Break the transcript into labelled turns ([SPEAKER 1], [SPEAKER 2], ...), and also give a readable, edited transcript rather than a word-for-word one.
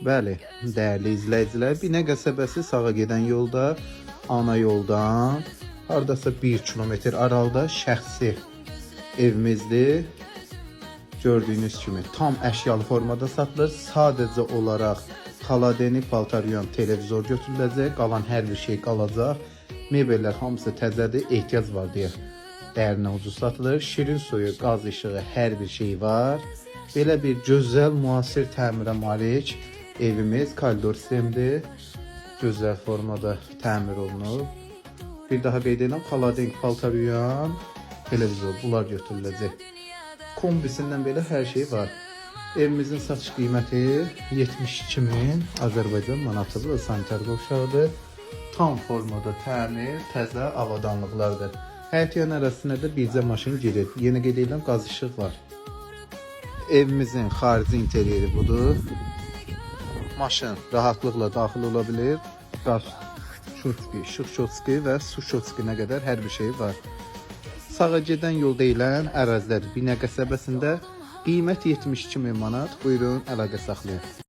[SPEAKER 1] Bəli, dəyərli izləyicilər, Binə qəsəbəsi sağa gedən yolda, ana yoldan hardasa 1 kilometr aralıda şəxsi evimizdir. Gördüyünüz kimi tam əşyalı formada satılır. Sadəcə olaraq xaladenik, paltar yuyan televizor götürüləcək, qalan hər bir şey qalacaq. Mebellər hamısı təzədir, ehtiyac var deyə dəyərindən ucuz satılır. Şirin suyu, qaz işığı, hər bir şey var. Belə bir gözəl müasir təmirə malik evimiz koridor sistemdir. Gözəl formada təmir olunub. Bir daha qeyd edirəm, xaladenik, paltar yuyan, televizor bunlar götürüləcək. Kombisindən belə hər şey var. Evimizin satış qiyməti 72 min Azərbaycan manatıdır, sanitar qovşağıdır. Tam formada təmir, təzə avadanlıqlardır. Həyət yan ərazisinə də bircə maşın girir. Yenə qeyd edirəm, qaz işıq var. Evimizin xarici interyeri budur. Maşın rahatlıqla daxil ola bilir. Qaz şotski, işıq şotski və su şotski qədər hər bir şey var. Sağa gedən yol deyilən ərazidə Binə qəsəbəsində qiymət 72 min manat. Buyurun, əlaqə saxlayın.